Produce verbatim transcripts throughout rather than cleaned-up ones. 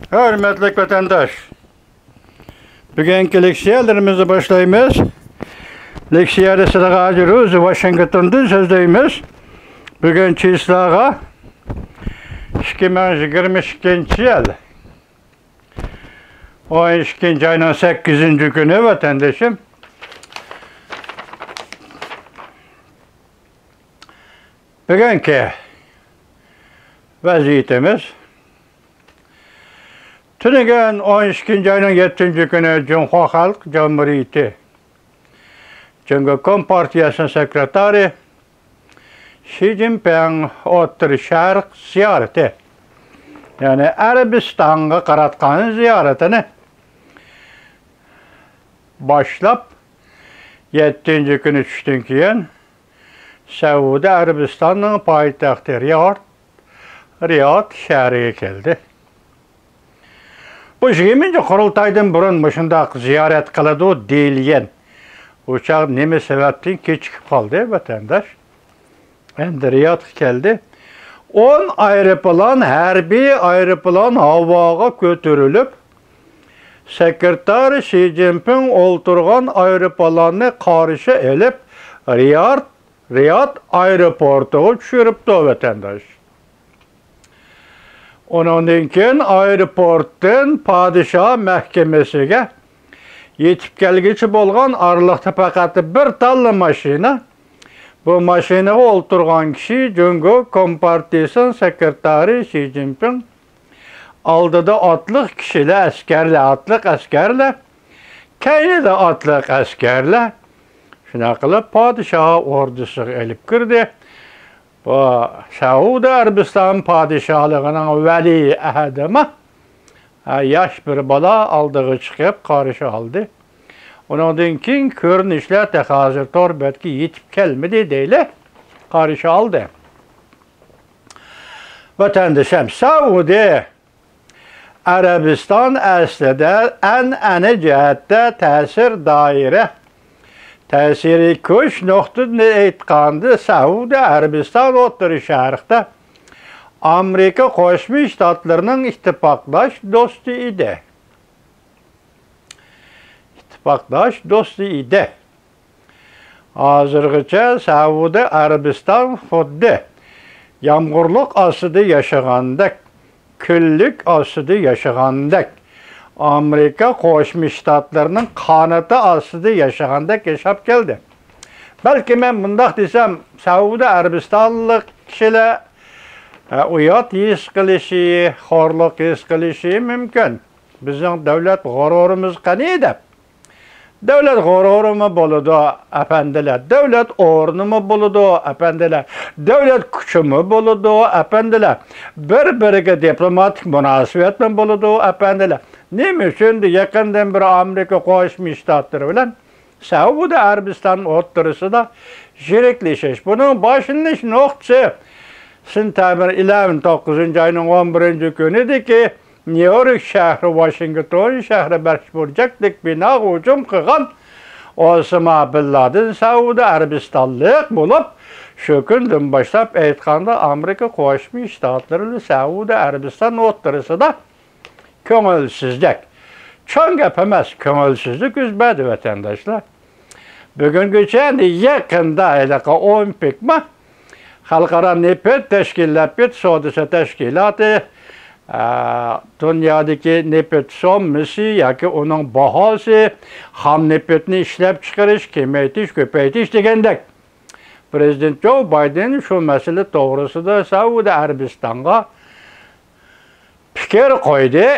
ھۆرمەتلىك ۋەتەنداش، بۈگۈنكى لېكسىيەلىرىمىزنى باشلايمىز. لېكسىيەدە سىلىغا ھازىر روز ۋاشىنگتوندىن سۆزلەيمىز. بۈگۈن چىسلاغا ئىككى مىڭ يىگىرمە ئىككىنچى يىل، ئون ئىككىنچى ئاينىڭ سەككىزىنچى كۈنى، ۋەتەندىشىم. بۈگۈنكى ۋەزىيىتىمىز، تۈنۈگۈن ئون ئىككىنچى ئاينىڭ يەتتىنچى كۈنى جۇڭخۇا خەلق جۇمھۇرىيىتى جۇڭگو كومپارتىيەسىنىڭ سېكرېتارى شى جىنپىڭ ئوتتۇرا شەرق زىيارىتى، يەنى ئەرەبىستانغا قاراتقان زىيارىتىنى باشلاپ، يەتتىنچى كۈنى چۈشتىن كېيىن سەئۇدى ئەرەبىستاننىڭ پايتەختى رىياد، رىياد شەھىرىگە كەلدى. بۇ يىگىرمىنچى قۇرۇلتايدىن بۇرۇن مۇشۇنداق زىيارەت قىلىدۇ دېيىلگەن ئۇچاق نېمە سەۋەبتىن كېچىكىپ قالدى، ۋەتەنداش؟ ئەمدى رىيادقا كەلدى. ئون ئايروپىلان، ھەربىي ئايروپىلان ھاۋاغا كۆتۈرۈلۈپ، سېكرېتار شى جىنپىڭ ئولتۇرغان ئايروپىلاننى قارشى ئېلىپ، رىياد، رىياد ئايروپورتىغا چۈشۈرۈپتۇ، ۋەتەنداش. ئۇنىڭدىن كېيىن ئايروپورتتىن پادىشاھ مەھكىمىسىگە يېتىپ كەلگۈچە بولغان ئارىلىقتا پەقەت بىر تاللا ماشىنا. بۇ ماشىنىغا ئولتۇرغان كىشى جۇڭگو كومپارتىيىسىنىڭ سېكرېتارى شى جىنپىڭ. ئالدىدا ئاتلىق كىشىلەر، ئەسكەرلەر، ئاتلىق ئەسكەرلەر، كەينىدە ئاتلىق ئەسكەرلەر. شۇنداق قىلىپ پادىشاھ ئوردىسىغا ئېلىپ كىردى. بۇ سەئۇدى ئەرەبىستان پادىشاھلىقىنىڭ ۋەلىي ئەھدىمۇ، ھە، ياش بىر بالا ئالدىغا چىقىپ قارشى ئالدى. ئۇنىڭدىن كېيىن كۆرۈنۈشلەر تېخى ھازىر تور بەتكە يېتىپ كەلمىدى دەيلى، قارشى ئالدى. ۋەتەندىشىم، سەئۇدى ئەرەبىستان ئەسلىدە ئەنئەنە جەھەتتە تەسىر دائىرە، تەسىرىي كۈچ نۇقتىدىن ئېيتقاندا، سەئۇدى ئەرەبىستان ئوتتۇرا شەرقتە ئامېرىكا قوشما شتاتلىرىنىڭ ئىتتىپاقداش دوستى ئىدى. ئىتتىپاقداش دوستى ئىدى. ھازىرغىچە سەئۇدى ئەرەبىستان خۇددى يامغۇرلۇق ئاستىدا ياشىغاندەك، كۈنلۈك ئاستىدا ياشىغاندەك، ئامېرىكا قوشما شتاتلىرىنىڭ قانىتى ئاستىدا ياشىغاندەك ياشاپ كەلدى. بەلكى مەن مۇنداق دېسەم، سەئۇدى ئەرەبىستانلىق كىشىلەر، ئە، ئۇيات ھېس قىلىشى، خورلۇق ھېس قىلىشى مۇمكىن. بىزنىڭ دۆلەت غۇرۇرىمىز قېنى دەپ. دۆلەت غۇرۇرىمۇ بولىدۇ، ئەپەندىلەر. دۆلەت ئورنىمۇ بولىدۇ، ئەپەندىلەر. دۆلەت كۈچىمۇ بولىدۇ، ئەپەندىلەر. بىر-بىرىگە دىپلوماتىك مۇناسىۋەتمۇ بولىدۇ، ئەپەندىلەر. نېمە ئۈچۈن يېقىندىن بېرى ئامېرىكا قوشما شتاتلىرى بىلەن سەئۇدى ئەرەبىستان ئوتتۇرىسىدا يىرىكلىشىش؟ بۇنىڭ باشلىنىش نۇقتىسى سېنتەبىر ئېلىۋېن، توققۇزىنچى ئاينىڭ ئون بىرىنچى كۈنىدىكى نيۇ يورك شەھىرى، ۋاشىنگتون شەھىرى بەش بۇرجەكلىك بىناغا ھۇجۇم قىلغان ئوساما بىن لادىن سەئۇدى ئەرەبىستانلىق بولۇپ، شۇ كۈندىن باشلاپ ئېيتقاندا، ئامېرىكا قوشما شتاتلىرى بىلەن سەئۇدى ئەرەبىستان ئوتتۇرىسىدا كۆڭۈلسىزلىك. چوڭ گەپ ئەمەس، كۆڭۈلسىزلىك يۈز بەردى، ۋەتەنداشلار. بۈگۈنگىچە ئەمدى يېقىندا ھېلىقى ئوپېكمۇ، خەلقئارا نېفىت تەشكىلات، نېفىت سودىسى تەشكىلاتى، ئە، دۇنيادىكى نېفىت سوممىسى ياكى ئۇنىڭ باھاسى، خام نېفىتنى ئىشلەپچىقىرىش، كېمەيتىش، كۆپەيتىش دېگەندەك. پىرېزىدېنت جو بايدېن شۇ مەسىلە توغرىسىدا سەئۇدى ئەرەبىستانغا پىكىر قويدى.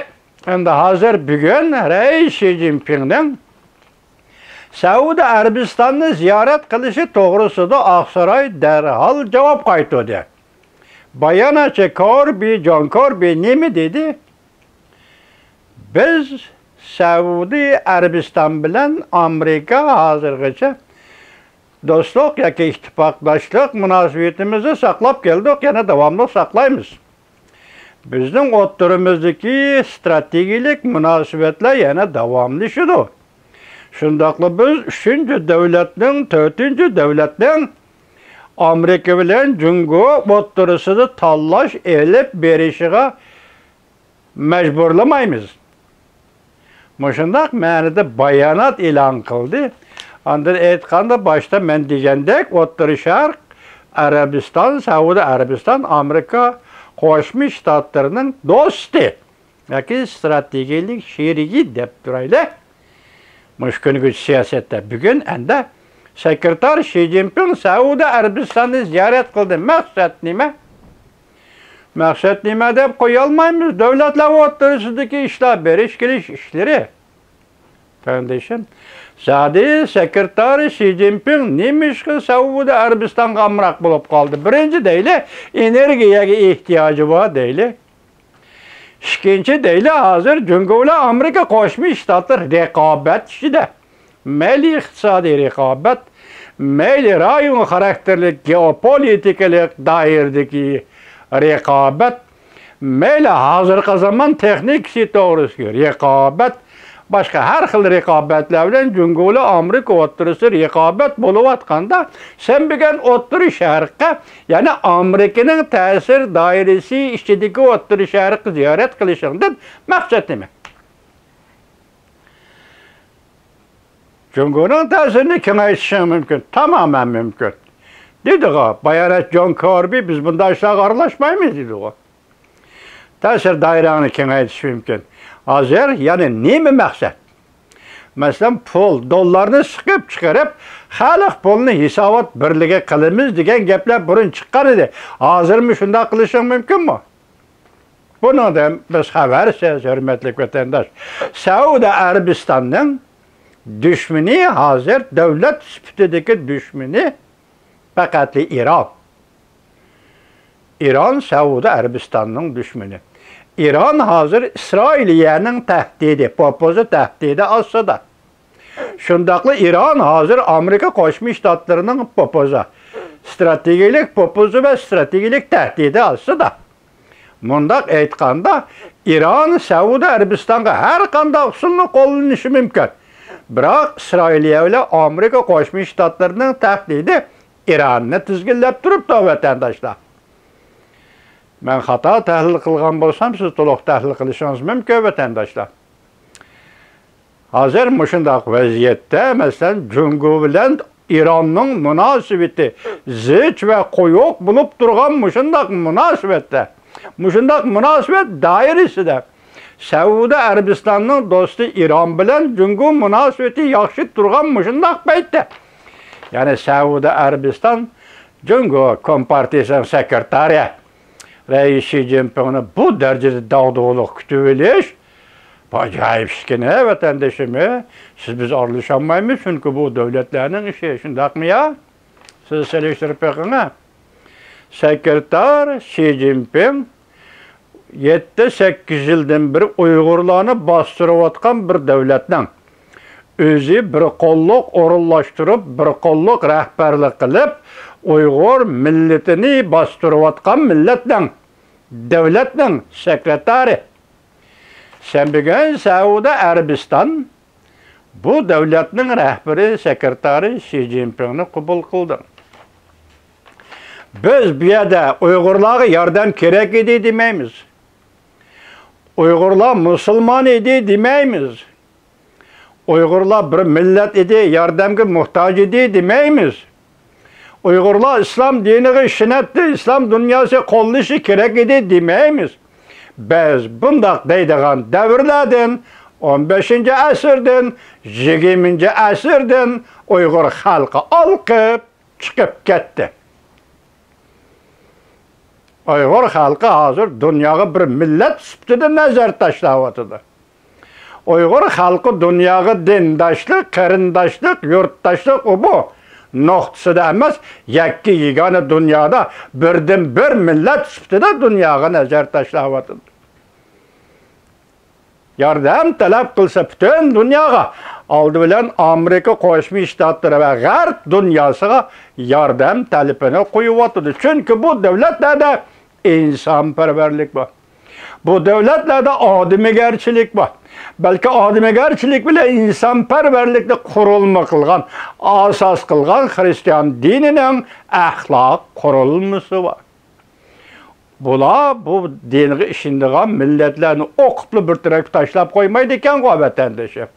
ئەمدى ھازىر بۈگۈن رەئىس شى جىنپىڭنىڭ سەئۇدى ئەرەبىستاننى زىيارەت قىلىشى توغرىسىدا ئاقساراي دەرھال جاۋاب قايتۇردى. باياناتچى كوربى، جون كوربى نېمە دېدى؟ بىز سەئۇدى ئەرەبىستان بىلەن ئامېرىكا ھازىرغىچە دوستلۇق ياكى ئىتتىپاقداشلىق مۇناسىۋىتىمىزنى ساقلاپ كەلدۇق، يەنە داۋاملىق ساقلايمىز. بىزنىڭ ئوتتۇرىمىزدىكى ستراتېگىيەلىك مۇناسىۋەتلەر يەنە داۋاملىشىدۇ. شۇنداقلا بىز ئۈچىنچى دۆلەتنىڭ، تۆتىنچى دۆلەتنىڭ ئامېرىكا بىلەن جۇڭگو ئوتتۇرىسىدا تاللاش ئېلىپ بېرىشىغا مەجبۇرلىمايمىز. مۇشۇنداق مەنىدە بايانات ئېلان قىلدى. ئاندىن ئېيتقاندا، باشتا مەن دېگەندەك، ئوتتۇرا شەرق، ئەرەبىستان، سەئۇدى ئەرەبىستان، ئامېرىكا قوشما شتاتلىرىنىڭ دوستى ياكى ستراتېگىيەلىك شېرىكى دەپ تۇرايلى. مۇشۇ كۈنگىچە سىياسەتتە. بۈگۈن ئەندە سېكرېتار شى جىنپىڭ سەئۇدى ئەرەبىستاننى زىيارەت قىلدى. مەقسەت نېمە؟ مەقسەت نېمە دەپ قويالمايمىز. دۆلەتلەر ئوتتۇرىسىدىكى ئىشلار، بېرىش كېلىش ئىشلىرى. قېرىندىشىم، زادى سېكرېتار شى جىنپىڭ نېمىشقا سەئۇدى ئەرەبىستانغا ئامراق بولۇپ قالدى؟ بىرىنچى دەيلى، ئېنېرگىيەگە ئېھتىياجى بار دەيلى. ئىككىنچى دەيلى، ھازىر جۇڭگو بىلەن ئامېرىكا قوشما شتاتلىرى رىقابەت ئىچىدە. مەيلى ئىقتىسادىي رىقابەت، مەيلى رايون خاراكتېرلىك گېئوپولىتىكىلىق دائىرىدىكى رىقابەت، مەيلى ھازىرقى زامان تېخنىكىسى توغرىسىدىكى رىقابەت، باشقا ھەر خىل رىقابەتلەر بىلەن جۇڭگو بىلەن ئامېرىكا ئوتتۇرىسىدا رىقابەت بولۇۋاتقاندا، سەن بۈگۈن ئوتتۇرا شەرققە، يەنى ئامېرىكىنىڭ تەسىر دائىرىسى ئىچىدىكى ئوتتۇرا شەرققە زىيارەت قىلىشىڭدىن مەقسەت نېمە؟ جۇڭگونىڭ تەسىرىنى كېڭەيتىشىڭ مۇمكىن، تامامەن مۇمكىن. دېدىغۇ، بايانات جون كىربى، بىز بۇنداق ئىشلارغا ئارىلاشمايمىز دېدىغۇ. تەسىر دائىرەڭنى كېڭەيتىش مۇمكىن. ھازىر يەنە نېمە مەقسەت؟ مەسىلەن، پۇل، دوللارنى سىقىپ چىقىرىپ، خەلق پۇلىنى ھېسابات بىرلىكى قىلىمىز دېگەن گەپلەر بۇرۇن چىققان ئىدى. ھازىرمۇ شۇنداق قىلىشىڭ مۇمكىنمۇ؟ بۇنىڭدىن بىز خەۋەرسىز، ھۆرمەتلىك ۋەتەنداش. سەئۇدى ئەرەبىستاننىڭ دۈشمىنى، ھازىر دۆلەت سۈپىتىدىكى دۈشمىنى پەقەتلا ئىران. ئىران سەئۇدى ئەرەبىستاننىڭ دۈشمىنى. ئىران ھازىر ئىسرائىلىيەنىڭ تەھدىتى، پوپوزى تەھدىتى ئاستىدا. شۇنداقلا ئىران ھازىر ئامېرىكا قوشما شتاتلىرىنىڭ پوپوزى، ستراتېگىيەلىك پوپوزى ۋە ستراتېگىيەلىك تەھدىتى ئاستىدا. مۇنداق ئېيتقاندا، ئىران سەئۇدى ئەرەبىستانغا ھەر قانداق ئۇسۇلنى قوللىنىشى مۇمكىن. بىراق ئىسرائىلىيە بىلەن ئامېرىكا قوشما شتاتلىرىنىڭ تەھدىتى ئىراننى تىزگىنلەپ تۇرۇپتۇ، ۋەتەنداشلار. مەن خاتا تەھلىل قىلغان بولسام، سىز تولۇق تەھلىل قىلىشىڭىز مۇمكىن، ۋەتەنداشلار. ھازىر مۇشۇنداق ۋەزىيەتتە، مەسىلەن، جۇڭگو بىلەن ئىراننىڭ مۇناسىۋىتى زىچ ۋە قويۇق بولۇپ تۇرغان مۇشۇنداق مۇناسىۋەتتە، مۇشۇنداق مۇناسىۋەت دائىرىسىدە سەئۇدى ئەرەبىستاننىڭ دوستى ئىران بىلەن جۇڭگو مۇناسىۋىتى ياخشى تۇرغان مۇشۇنداق پەيتتە، يەنى سەئۇدى ئەرەبىستان جۇڭگو كومپارتىيىسىنىڭ سېكرېتارى رەئىس شى جىنپىڭنى بۇ دەرىجىدە داغدۇغىلىق كۈتۈۋېلىش، بۇ ئاجايىپ ئىشكىنە، ۋەتەندىشىم. سىز بىز ئارىلىشالمايمىز، چۈنكى بۇ دۆلەتلەرنىڭ ئىشى، شۇنداقمۇ يا؟ سىز سېلىشتۇرۇپ بېقىڭە. سېكرېتار شى جىنپىڭ يەتتە، سەككىز يىلدىن بېرى ئۇيغۇرلارنى باستۇرۇۋاتقان بىر دۆلەتنىڭ، ئۆزى بىر قوللۇق ئورۇنلاشتۇرۇپ، بىر قوللۇق رەھبەرلىك قىلىپ، ئۇيغۇر مىللىتىنى باستۇرۇۋاتقان مىللەتنىڭ، دۆلەتنىڭ سېكرېتارى. سەن بۈگۈن سەئۇدى ئەرەبىستان بۇ دۆلەتنىڭ رەھبىرى، سېكرېتارى شى جىنپىڭنى قوبۇل قىلدىڭ. بىز بۇ يەردە ئۇيغۇرلارغا ياردەم كېرەك ئىدى دېمەيمىز. ئۇيغۇرلار مۇسۇلمان ئىدى دېمەيمىز. ئۇيغۇرلار بىر مىللەت ئىدى، ياردەمگە موھتاج ئىدى دېمەيمىز. ئۇيغۇرلار ئىسلام دىنىغا ئىشىنەتتى، ئىسلام دۇنياسى قوللىشى كېرەك ئىدى دېمەيمىز. بىز بۇنداق دەيدىغان دەۋرلەردىن، ئون بەشىنچى ئەسىردىن، يىگىرمىنچى ئەسىردىن ئۇيغۇر خەلقى ئالقىپ چىقىپ كەتتى. ئۇيغۇر خەلقى ھازىر دۇنياغا بىر مىللەت سۈپىتىدە نەزەر تاشلاۋاتىدۇ. ئۇيغۇر خەلقى دۇنياغا دىنداشلىق، قېرىنداشلىق، يۇرتداشلىق ئۇ بۇ نۇقتىسىدا ئەمەس، يەككە يېگانە دۇنيادا بىردىنبىر مىللەت سۈپىتىدە دۇنياغا نەزەر تاشلاۋاتىدۇ. ياردەم تەلەپ قىلسا پۈتۈن دۇنياغا، ئالدى بىلەن ئامېرىكا قوشما شتاتلىرى ۋە غەرب دۇنياسىغا ياردەم تەلىپىنى قويۇۋاتىدۇ. چۈنكى بۇ دۆلەتلەردە ئىنسانپەرۋەرلىك بار. بۇ دۆلەتلەردە ئادىمىگەرچىلىك بار. بەلكى ئادىمىگەرچىلىك بىلەن ئىنسانپەرۋەرلىكتە قۇرۇلما قىلغان، ئاساس قىلغان خىرىستىيان دىنىنىڭ ئەخلاق قۇرۇلمىسى بار. بۇلار بۇ دىنغا ئىشىنىدىغان مىللەتلەرنى ئوقۇپلا بىر تەرەپكە تاشلاپ قويمايدىكەنغۇ، ۋەتەندىشىم.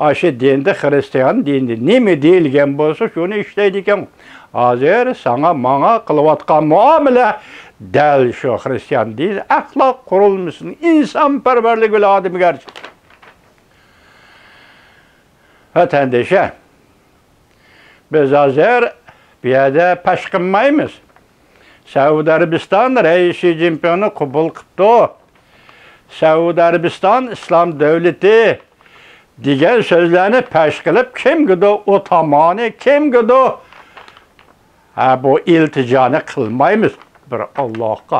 ئاشۇ دىندا، خىرىستىيان دىنىدا نېمە دېيىلگەن بولسا، شۇنى ئىشلەيدىكەن. ھازىر ساڭا، ماڭا قىلىۋاتقان مۇئامىلە دەل شۇ خىرىستىيان دىنى، ئەخلاق قۇرۇلمىسىنى، ئىنسانپەرۋەرلىك بىلەن ئادەمگەرچىلىك. ۋەتەندىشىم، بىز ھازىر بۇ يەردە پەش قىلمايمىز. سەئۇدى ئەرەبىستان رەئىس شى جىنپىڭنى قوبۇل قىپتۇ. سەئۇدى ئەرەبىستان ئىسلام دۆلىتى دېگەن سۆزلەرنى پەش قىلىپ، كىمگىدۇر ئۇ تامانى، كىمگىدۇر، ھە، بۇ ئىلتىجانى قىلمايمىز. بىر ئاللاھقا،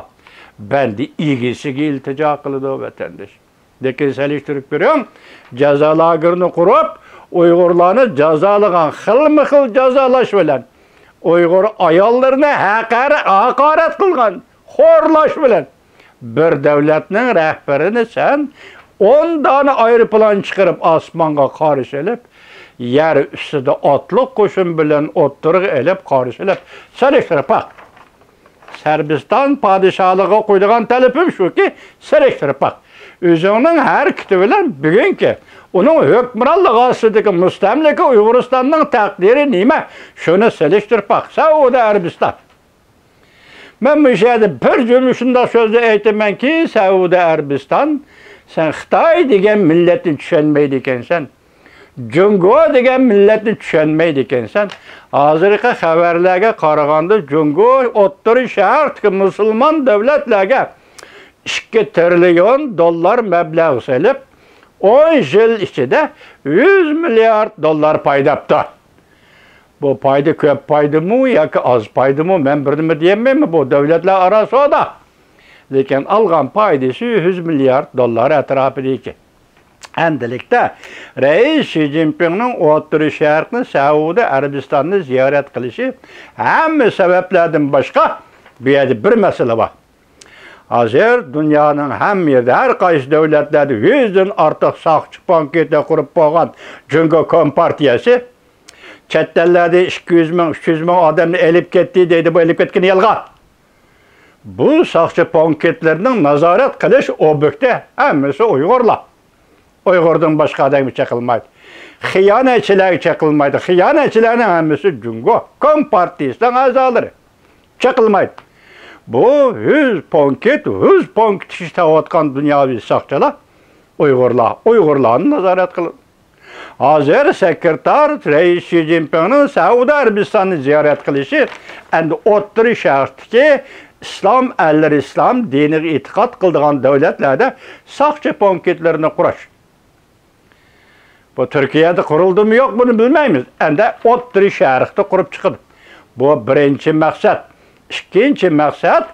بەندە ئىگىسىگە ئىلتىجا قىلىدۇ، ۋەتەندىشىم. لېكىن سېلىشتۇرۇپ كۆرۈڭ، جازا لاگېرىنى قۇرۇپ، ئۇيغۇرلارنى جازالىغان، خىلمۇ خىل جازالاش بىلەن، ئۇيغۇر ئاياللىرىنى ھەقەر-، ھاقارەت قىلغان، خورلاش بىلەن بىر دۆلەتنىڭ رەھبىرىنى سەن ئون دانە ئايروپىلان چىقىرىپ ئاسمانغا قارشى ئېلىپ، يەر ئۈستىدە ئاتلىق قوشۇن بىلەن ئوتتۇرىغا ئېلىپ قارشى ئېلىپ، سېلىشتۇرۇپ باق. سەربىستان پادىشاھلىقىغا قويىدىغان تەلىپىم شۇكى، سېلىشتۇرۇپ باق. ئۆزۈڭنىڭ ھەرىكىتى بىلەن بۈگۈنكى ئۇنىڭ ھۆكۈمرانلىقى ئاستىدىكى مۇستەملىكە ئۇيغۇرىستاننىڭ تەقدىرى نېمە؟ شۇنى سېلىشتۇرۇپ باق. سەئۇدى ئەرەبىستان. مەن مۇشۇ يەردە بىر جۈملە شۇنداق سۆزنى ئېيتىمەنكى، سەئۇدى ئەرەبىستان، سەن خىتاي دېگەن مىللەتنى چۈشەنمەيدىكەنسەن. جۇڭگو دېگەن مىللەتنى چۈشەنمەيدىكەنسەن. ھازىرقى خەۋەرلەرگە قارىغاندا، جۇڭگو ئوتتۇرا شەرقتىكى مۇسۇلمان دۆلەتلەرگە ئىككى تىرىليون دوللار مەبلەغ سېلىپ، ئون يىل ئىچىدە يۈز مىليارد دوللار پايداپتۇ. بۇ پايدا كۆپ پايدىمۇ ياكى ئاز پايدىمۇ، مەن بىر نېمە دېيەلمەيمەن، بۇ دۆلەتلەر ئارا سودا. لېكىن ئالغان پايدىسى يۈز مىليارد دوللار ئەتراپىدىكى. ئەمدىلىكتە رەئىس شى جىنپىڭنىڭ ئوتتۇرا شەرقنى، سەئۇدى ئەرەبىستاننى زىيارەت قىلىشى ھەممە سەۋەبلەردىن باشقا، بۇ يەردە بىر مەسىلە بار. ھازىر دۇنيانىڭ ھەممە يېرىدە، ھەر قايسى دۆلەتلەردە يۈزدىن ئارتۇق ساقچى پونكىتى قۇرۇپ بولغان جۇڭگو كومپارتىيەسى چەت ئەللەردە ئىككى يۈز مىڭ، ئۈچ يۈز مىڭ ئادەمنى ئېلىپ كەتتى دەيدۇ، بۇ ئېلىپ كەتكىنى يالغان. بۇ ساقچى پونكىتلىرىنىڭ نازارەت قىلىش ئوبيېكتى ھەممىسى ئۇيغۇرلار. ئۇيغۇردىن باشقا ئادەمگە چېقىلمايدۇ. خىيانەتچىلەرگە چېقىلمايدۇ. خىيانەتچىلەرنىڭ ھەممىسى جۇڭگو كومپارتىيىسىنىڭ ئەزالىرى. چېقىلمايدۇ. بۇ يۈز پونكىت، يۈز پونكىت ئىشلەۋاتقان دۇنياۋى ساقچىلار ئۇيغۇرلار، ئۇيغۇرلارنى نازارەت قىلىدۇ. ھازىر سېكرېتار رەئىس شى جىنپىڭنىڭ سەئۇدى ئەرەبىستاننى زىيارەت قىلىشى ئەمدى ئوتتۇرا شەرقتىكى ئىسلام ئەللىرى، ئىسلام دىنىغا ئېتىقاد قىلىدىغان دۆلەتلەردە ساقچى پونكىتلىرىنى قۇراش. بۇ تۈركىيەدە قۇرۇلدىمۇ يوق، بۇنى بىلمەيمىز. ئەمدى ئوتتۇرا شەرقتە قۇرۇپ چىقىدۇ. بۇ بىرىنچى مەقسەت. ئىككىنچى مەقسەت،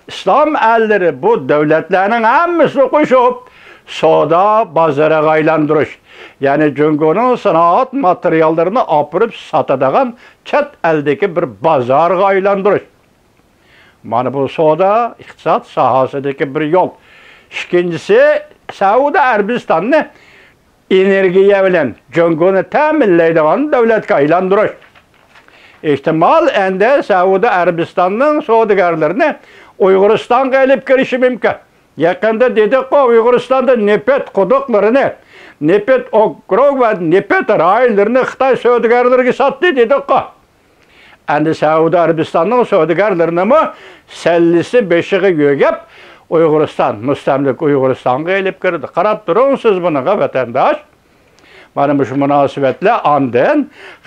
ئىسلام ئەللىرى بۇ دۆلەتلەرنىڭ ھەممىسىنى قوشۇپ، سودا بازىرىغا ئايلاندۇرۇش. يەنى جۇڭگونىڭ سانائەت ماتېرىياللىرىنى ئاپىرىپ ساتىدىغان چەت ئەلدىكى بىر بازارغا ئايلاندۇرۇش. مانا بۇ سودا، ئىقتىساد ساھەسىدىكى بىر يول. ئىككىنچىسى، سەئۇدى ئەرەبىستاننى ئېنېرگىيە بىلەن جۇڭگونى تەمىنلەيدىغان دۆلەتكە ئايلاندۇرۇش. ئېھتىمال، ئەندى سەئۇدى ئەرەبىستاننىڭ سودىگەرلىرىنى ئۇيغۇرىستانغا ئېلىپ كىرىشى مۇمكىن. يېقىندا دېدۇققۇ، ئۇيغۇرىستاندا نېفىت قۇدۇقلىرىنى، نېفىت ئوكروگ ۋە نېفىت رايونلىرىنى خىتاي سودىگەرلىرىگە ساتتى دېدۇققۇ. ئەمدى سەئۇدى ئەرەبىستاننىڭ سودىگەرلىرىنىمۇ سەللىسى بېشىغا يۆگەپ، ئۇيغۇرىستان، مۇستەملىكە ئۇيغۇرىستانغا ئېلىپ كىرىدۇ. قاراپ تۇرۇڭ سىز بۇنىڭغا، ۋەتەنداش. مانا مۇشۇ مۇناسىۋەتلەر ئاندىن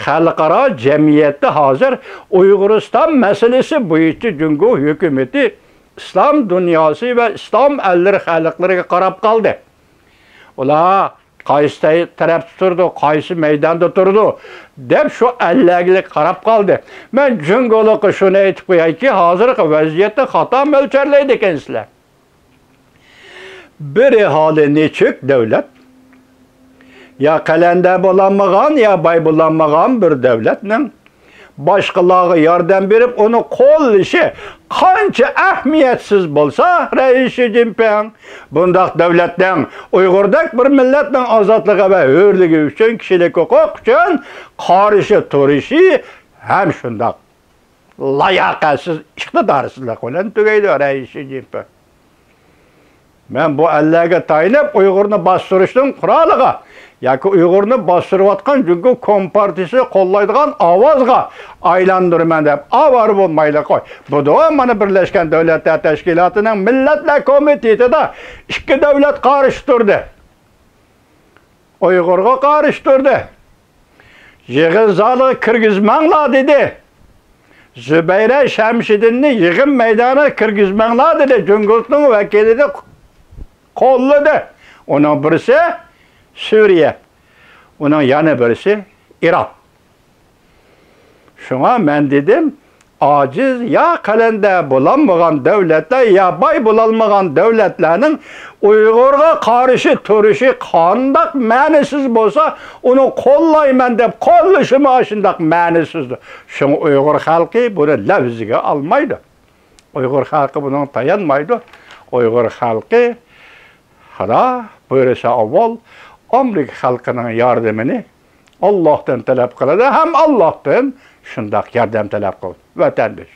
خەلقئارا جەمئىيەتتە ھازىر ئۇيغۇرىستان مەسىلىسى بويىچە جۇڭگو ھۆكۈمىتى ئىسلام دۇنياسى ۋە ئىسلام ئەللىرى خەلقلىرىگە قاراپ قالدى. ئۇلار قايسى تەي-، تەرەپتە تۇرىدۇ، قايسى مەيداندا تۇرىدۇ دەپ شۇ ئەللەرگىلىك قاراپ قالدى. مەن جۇڭگولۇققا شۇنى ئېيتىپ قويايكى، ھازىرقى ۋەزىيەتنى خاتا مۆلچەرلەيدىكەنسىلەر. بىر ئەھالە نېچۈك دۆلەت، يا قەلەندەر بولالمىغان، يا باي بولالمىغان بىر دۆلەتنىڭ باشقىلارغا ياردەم بېرىپ، ئۇنى قوللىشى قانچە ئەھمىيەتسىز بولسا، رەئىس شى جىنپىڭ بۇنداق دۆلەتنىڭ، ئۇيغۇردەك بىر مىللەتنىڭ ئازادلىقى ۋە ھۆرلۈكى ئۈچۈن، كىشىلىك ھوقۇق ئۈچۈن قارشى تۇرۇشى ھەم شۇنداق. لاياقەتسىز ئىقتىدارسىزلىق بىلەن تۈگەيدۇ، رەئىس شى جىنپىڭ. مەن بۇ ئەللەرگە تايىنىپ، ئۇيغۇرنى باستۇرۇشنىڭ قورالىغا ياكى ئۇيغۇرنى باستۇرۇۋاتقان جۇڭگو كومپارتىيىسى قوللايدىغان ئاۋازغا ئايلاندۇرىمەن دەپ ئاۋارە بولمايلى قوي. بۇدۇ مانا بىرلەشكەن دۆلەتلەر تەشكىلاتىنىڭ مىللەتلەر كومىتېتىدا ئىككى دۆلەت قارشى تۇردى. ئۇيغۇرغا قارشى تۇردى. يىغىن زالىغا كىرگۈزمەڭلار دېدى. زۇبەيرە شەمشىدىننى يىغىن مەيدانىغا كىرگۈزمەڭلار دېدى. جۇڭگونىڭ ۋەكىلى دە قوللىدى. ئۇنىڭ بىرسى سۈرىيە، ئۇنىڭ يەنە بىرسى ئىران. شۇڭا مەن دېدىم، ئاجىز يا قەلەندەر بولالمىغان دۆلەتلەر، يا باي بولالمىغان دۆلەتلەرنىڭ ئۇيغۇرغا قارشى تۇرۇشى قانداق مەنىسىز بولسا، ئۇنى قوللايمەن دەپ قوللىشىمۇ ئاشۇنداق مەنىسىزدۇر. شۇڭا ئۇيغۇر خەلقى بۇنى لەۋزىگە ئالمايدۇ. ئۇيغۇر خەلقى بۇنىڭغا تايانمايدۇ. ئۇيغۇر خەلقى خۇدا بۇيرۇسا ئاۋۋال ئامېرىكا خەلقىنىڭ ياردىمىنى ئاللاھتىن تەلەپ قىلىدۇ ھەم ئاللاھتىن شۇنداق ياردەم تەلەپ قىلىدۇ. ۋەتەنداش،